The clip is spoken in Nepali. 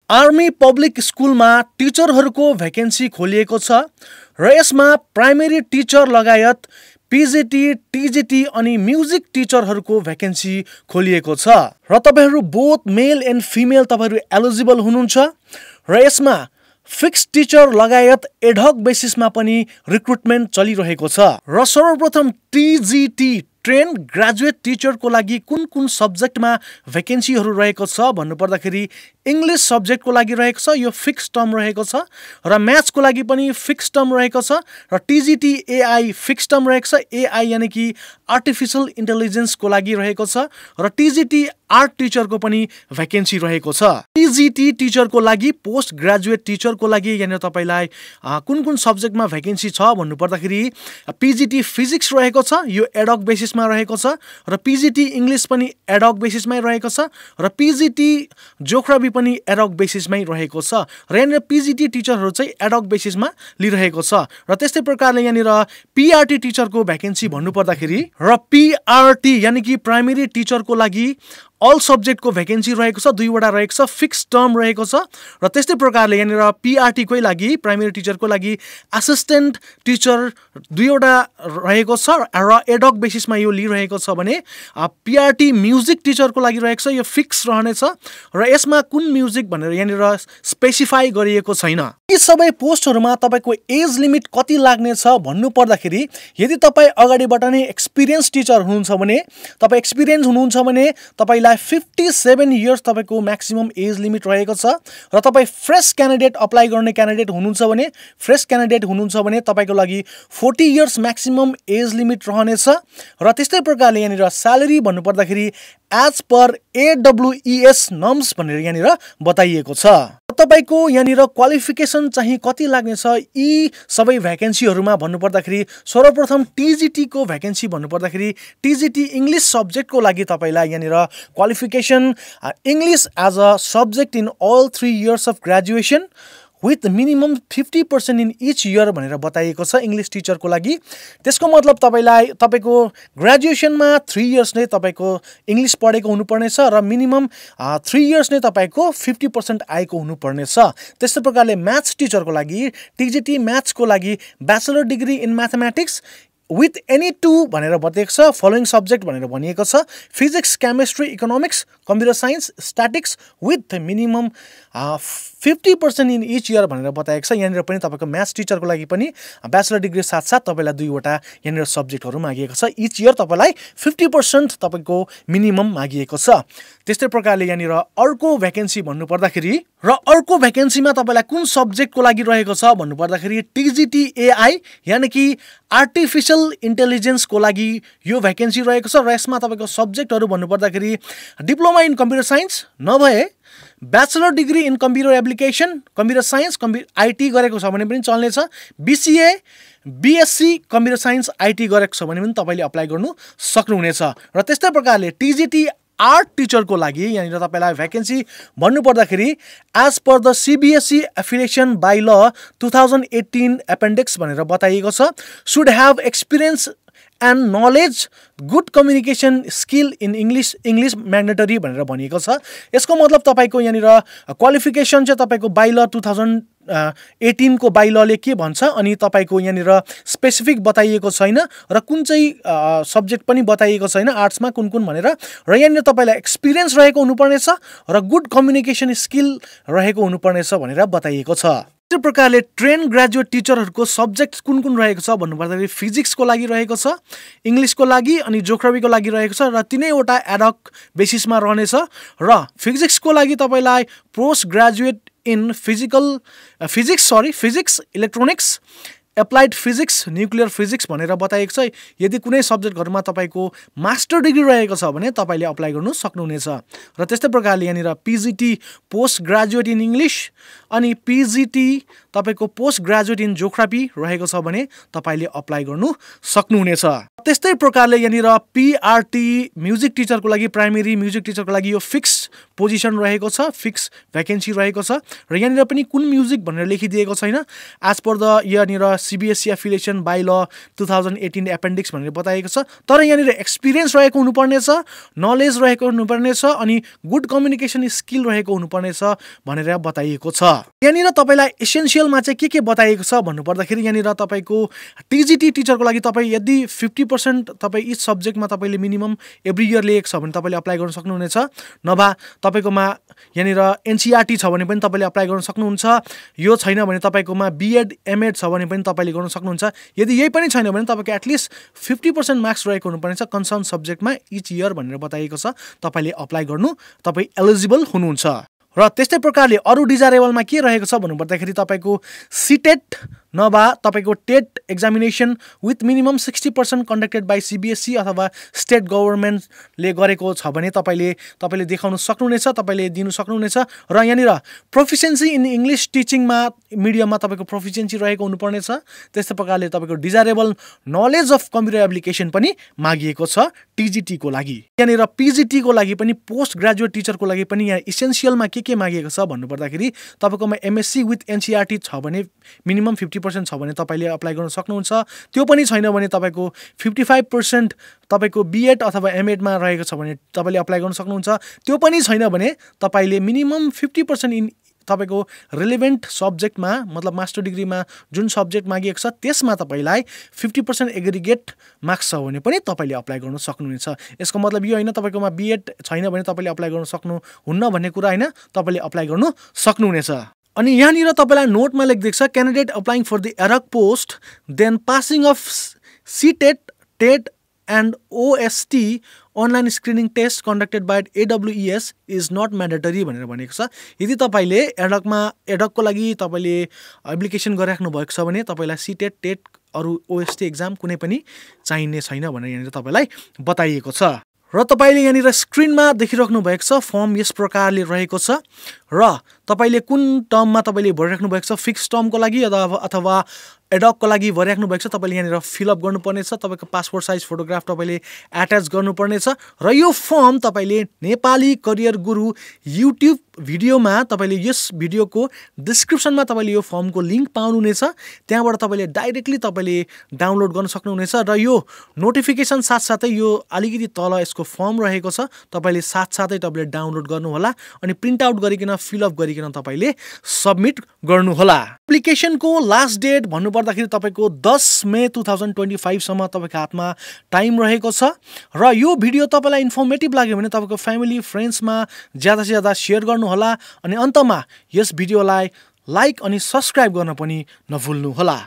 आर्मी पब्लिक स्कुलमा टिचरहरूको भ्याकेन्सी खोलिएको छ र यसमा प्राइमेरी टिचर लगायत पिजिटी, टिजिटी अनि म्युजिक टिचरहरूको भ्याकेन्सी खोलिएको छ र तपाईहरू बोथ मेल एन्ड फिमेल तपाईहरू एलिजिबल हुनुहुन्छ र यसमा फिक्स टिचर लगायत एडहक बेसिसमा पनि रिक्रुटमेन्ट चलिरहेको छ र सर्वप्रथम टिजिटी ट्रेन ग्रेजुएट टिचरको लागि कुन कुन सब्जेक्टमा भ्याकेन्सीहरू रहेको छ भन्नुपर्दाखेरि इङ्ग्लिस सब्जेक्टको लागि रहेको छ, यो फिक्स टर्म रहेको छ र म्याथ्सको लागि पनि फिक्स टर्म रहेको छ र टिजिटी एआई फिक्स टर्म रहेको छ। एआई यानि कि आर्टिफिसियल इन्टेलिजेन्सको लागि रहेको छ र टिजिटी आर्ट टिचरको पनि भ्याकेन्सी रहेको छ। टिजिटी टिचरको लागि पोस्ट ग्रेजुएट टिचरको लागि यहाँनिर तपाईँलाई कुन कुन सब्जेक्टमा भ्याकेन्सी छ भन्नुपर्दाखेरि पिजिटी फिजिक्स रहेको छ, यो एडहक बेसिसमा रहेको छ र पिजिटी इङ्ग्लिस पनि एडहक बेसिसमै रहेको छ र पिजिटी जियोग्राफी पनि एडहक बेसिसमै रहेको छ र यहाँनिर पिजिटी टिचरहरू चाहिँ एडहक बेसिसमा लिइरहेको छ र त्यस्तै प्रकारले यहाँनिर पिआरटी टिचरको भ्याकेन्सी भन्नुपर्दाखेरि र पिआरटी यानि कि प्राइमेरी टिचरको लागि अल सब्जेक्टको भ्याकेन्सी रहेको छ, दुईवटा रहेको छ, फिक्स टर्म रहेको छ र त्यस्तै प्रकारले यहाँनिर पिआरटीकै लागि प्राइमेरी टिचरको लागि एसिस्टेन्ट टिचर दुईवटा रहेको छ र एडहक बेसिसमा यो लिइरहेको छ भने पिआरटी म्युजिक टिचरको लागि रहेको छ, यो फिक्स रहनेछ र यसमा कुन म्युजिक भनेर यहाँनिर स्पेसिफाई गरिएको छैन। यी सबै पोस्टहरूमा तपाईँको एज लिमिट कति लाग्नेछ भन्नुपर्दाखेरि यदि तपाईँ अगाडिबाट नै एक्सपिरियन्स टिचर हुनुहुन्छ भने तपाईँ एक्सपिरियन्स हुनुहुन्छ भने तपाईँलाई 57 इयर्स तपाईँको म्याक्सिमम एज लिमिट रहेको छ र तपाईँ फ्रेस क्यान्डिडेट अप्लाई गर्ने क्यान्डिडेट हुनुहुन्छ भने तपाईँको लागि 40 इयर्स म्याक्सिमम एज लिमिट रहनेछ र त्यस्तै प्रकारले यहाँनिर स्यालेरी भन्नुपर्दाखेरि एज पर AWES नर्म्स भनेर यहाँनिर बताइएको छ। तपाईँको यहाँनिर क्वालिफिकेसन चाहिँ कति लाग्नेछ यी सबै भ्याकेन्सीहरूमा भन्नुपर्दाखेरि सर्वप्रथम टिजिटीको भ्याकेन्सी भन्नुपर्दाखेरि टिजिटी इङ्ग्लिस सब्जेक्टको लागि तपाईँलाई यहाँनिर qualification English as a subject in all 3 years of graduation with minimum 50% in each year भनेर बताइएको छ इङ्ग्लिस टिचरको लागि। त्यसको मतलब तपाईँको ग्रेजुएसनमा 3 इयर्स नै तपाईँको इङ्ग्लिस पढेको हुनुपर्नेछ र मिनिमम 3 इयर्स नै तपाईँको 50% आएको हुनुपर्नेछ। त्यस्तै प्रकारले म्याथ्स टिचरको लागि टिजिटी म्याथ्सको लागि bachelor degree in mathematics with any 2 भनेर बताइएको छ। फलोइङ सब्जेक्ट भनेर भनिएको छ physics, chemistry, economics, computer science, statics with minimum 50% in each year भनेर बताएको छ। यहाँनिर पनि तपाईँको म्याथ्स टिचरको लागि पनि ब्याचलर डिग्री साथसाथ तपाईँलाई दुईवटा यहाँनिर सब्जेक्टहरू मागिएको छ। इच इयर तपाईँलाई 50% तपाईँको मिनिमम मागिएको छ। त्यस्तै प्रकारले यहाँनिर अर्को भ्याकेन्सी भन्नुपर्दाखेरि र अर्को भ्याकेन्सीमा तपाईँलाई कुन सब्जेक्टको लागि रहेको छ भन्नुपर्दाखेरि टिजिटी एआई यानि कि आर्टिफिसियल इन्टेलिजेन्सको लागि यो भ्याकेन्सी रहेको छ र यसमा तपाईँको सब्जेक्टहरू भन्नुपर्दाखेरि डिप्लोमा इन कम्प्युटर साइन्स नभए bachelor degree in computer application, computer science, IT गरेको छ भने पनि चल्नेछ, BCA, BSc computer science IT गरेको छ भने पनि तपाईँले अप्लाई गर्नु सक्नुहुनेछ। र त्यस्तै प्रकारले टिजिटी आर्ट टिचरको लागि यहाँनिर तपाईँलाई भ्याकेन्सी भन्नुपर्दाखेरि as per the CBSE affiliation bylaw 2018 appendix भनेर बताइएको छ should have experience and knowledge good communication skill in English mandatory भनेर भनिएको छ। यसको मतलब तपाईँको यहाँनिर क्वालिफिकेसन चाहिँ तपाईँको बाई ल 2018 को बाई लले के भन्छ अनि तपाईँको यहाँनिर स्पेसिफिक बताइएको छैन र कुन चाहिँ सब्जेक्ट पनि बताइएको छैन आर्ट्समा कुन कुन भनेर र यहाँनिर तपाईँलाई एक्सपिरियन्स रहेको हुनुपर्नेछ र गुड कम्युनिकेसन स्किल रहेको हुनुपर्नेछ भनेर बताइएको छ। त्यस्तै प्रकारले ट्रेन ग्रेजुएट टिचरहरूको सब्जेक्ट कुन कुन रहेको छ भन्नुपर्दाखेरि फिजिक्सको लागि रहेको छ, इङ्ग्लिसको लागि अनि जियोग्राफीको लागि रहेको छ र तिनैवटा एडहक बेसिसमा रहनेछ र फिजिक्सको लागि तपाईँलाई post graduate in physics, electronics, applied physics, nuclear physics भनेर बताइएको छ। यदि कुनै सब्जेक्टहरूमा तपाईँको मास्टर डिग्री रहेको छ भने तपाईँले अप्लाई गर्नु सक्नुहुनेछ र त्यस्तै प्रकारले यहाँनिर PGT post graduate in English अनि पिजिटी तपाईँको पोस्ट ग्रेजुएट इन जियोग्राफी रहेको छ भने तपाईँले अप्लाई गर्नु सक्नुहुनेछ। त्यस्तै प्रकारले यहाँनिर PRT म्युजिक टिचरको लागि प्राइमेरी म्युजिक टिचरको लागि यो फिक्स पोजिसन रहेको छ, फिक्स भ्याकेन्सी रहेको छ र यहाँनिर पनि कुन म्युजिक भनेर लेखिदिएको छैन। एज पर द यहाँनिर CBSE एफिलिएसन बाइ ल 2018 एपेन्डिक्स भनेर बताएको छ। तर यहाँनिर एक्सपिरियन्स रहेको हुनुपर्नेछ, नलेज रहेको हुनुपर्नेछ अनि गुड कम्युनिकेसन स्किल रहेको हुनुपर्नेछ भनेर बताइएको छ। यहाँनिर तपाईँलाई एसेन्सियलमा चाहिँ के बताइएको छ भन्नुपर्दाखेरि यहाँनिर तपाईँको TGT टिचरको लागि तपाईँ यदि 50% तपाईँ इच सब्जेक्टमा तपाईँले मिनिमम एभ्री इयर लिएको छ भने तपाईँले अप्लाई गर्न सक्नुहुनेछ। नभए तपाईँकोमा यहाँनिर NCERT छ भने पनि तपाईँले अप्लाई गर्न सक्नुहुन्छ। यो छैन भने तपाईँकोमा BEd MAd छ भने पनि तपाईँले गर्न सक्नुहुन्छ। यदि यही पनि छैन भने तपाईँको एटलिस्ट 50% मार्क्स रहेको हुनुपर्नेछ कन्सर्न सब्जेक्टमा इच इयर भनेर बताइएको छ। तपाईँले अप्लाई गर्नु, तपाईँ एलिजिबल हुनुहुन्छ। र त्यस्तै प्रकारले अरू डिजायरेबलमा के रहेको छ भन्नुपर्दाखेरि तपाईँको CTET नभए तपाईँको टेट examination with minimum 60% conducted by CBSE अथवा स्टेट गभर्मेन्टले गरेको छ भने तपाईँले देखाउन सक्नुहुनेछ, तपाईँले दिनु सक्नुहुनेछ। र यहाँनिर प्रोफिसियन्सी इन इङ्ग्लिस टिचिङमा मिडियममा तपाईँको प्रोफिसियन्सी रहेको हुनुपर्नेछ। त्यस्तै प्रकारले तपाईँको desirable knowledge of computer application पनि मागिएको छ TGT को लागि। यहाँनिर PGT को लागि पनि पोस्ट ग्रेजुएट टिचरको लागि पनि यहाँ इसेन्सियलमा के मागिएको छ भन्नुपर्दाखेरि तपाईँकोमा MSc विथ NCERT छ भने मिनिमम 50% छ भने तपाईँले अप्लाई गर्न सक्नुहुन्छ। त्यो पनि छैन भने तपाईँको 55% तपाईँको BEd अथवा MAd मा रहेको छ भने तपाईँले अप्लाई गर्न सक्नुहुन्छ। त्यो पनि छैन भने तपाईँले मिनिमम 50% इन तपाईँको रिलेभेन्ट सब्जेक्टमा मतलब मास्टर डिग्रीमा जुन सब्जेक्ट मागिएको छ त्यसमा तपाईँलाई 50% एग्रिगेट मार्क्स छ भने पनि तपाईँले अप्लाई गर्न सक्नुहुनेछ। यसको मतलब यो होइन तपाईँकोमा BEd छैन भने तपाईँले अप्लाई गर्न सक्नुहुन्न भन्ने कुरा होइन, तपाईँले अप्लाई गर्नु सक्नुहुनेछ। अनि यहाँनिर तपाईँलाई नोटमा लेखिदिएको छ candidate applying for the ad hoc post then passing of CTET, TET and OST online screening test conducted by AWES is not mandatory भनेर भनेको छ। यदि तपाईँले एडकको लागि तपाईँले एप्लिकेसन गरिराख्नु भएको छ भने तपाईँलाई CTET, TET अरू OST एक्जाम कुनै पनि चाहिने छैन भनेर यहाँनिर तपाईँलाई बताइएको छ। र तपाईँले यहाँनिर स्क्रिनमा देखिराख्नु भएको छ फर्म यस प्रकारले रहेको छ र तपाईँले कुन टर्ममा तपाईँले भरिराख्नु भएको छ, फिक्स टर्मको लागि अथवा एडकको लागि भरिराख्नु भएको छ तपाईँले यहाँनिर फिलअप गर्नुपर्नेछ। तपाईँको पासपोर्ट साइज फोटोग्राफ तपाईँले एट्याच गर्नुपर्नेछ र यो फर्म तपाईँले नेपाली करियर गुरु युट्युब भिडियोमा तपाईँले यस भिडियोको डिस्क्रिप्सनमा तपाईँले यो फर्मको लिङ्क पाउनुहुनेछ। त्यहाँबाट तपाईँले डाइरेक्टली तपाईँले डाउनलोड गर्न सक्नुहुनेछ र यो नोटिफिकेसन साथसाथै यो अलिकति तल यसको फर्म रहेको छ, तपाईँले साथसाथै तपाईँले डाउनलोड गर्नुहोला अनि प्रिन्ट आउट गरिकन फिलअप गरिकन तपाईँले सबमिट गर्नुहोला। एप्लिकेसनको लास्ट डेट भन्नुपर्दाखेरि तपाईँको 10 मे 2025 सम्म तपाईँको हातमा टाइम रहेको छ र यो भिडियो तपाईँलाई इन्फर्मेटिभ लाग्यो भने तपाईँको फ्यामिली फ्रेन्ड्समा ज्यादा से ज्यादा सेयर गर्नुहोला अनि अन्तमा यस भिडियोलाई लाइक अनि सब्स्क्राइब गर्न पनि नभुल्नुहोला।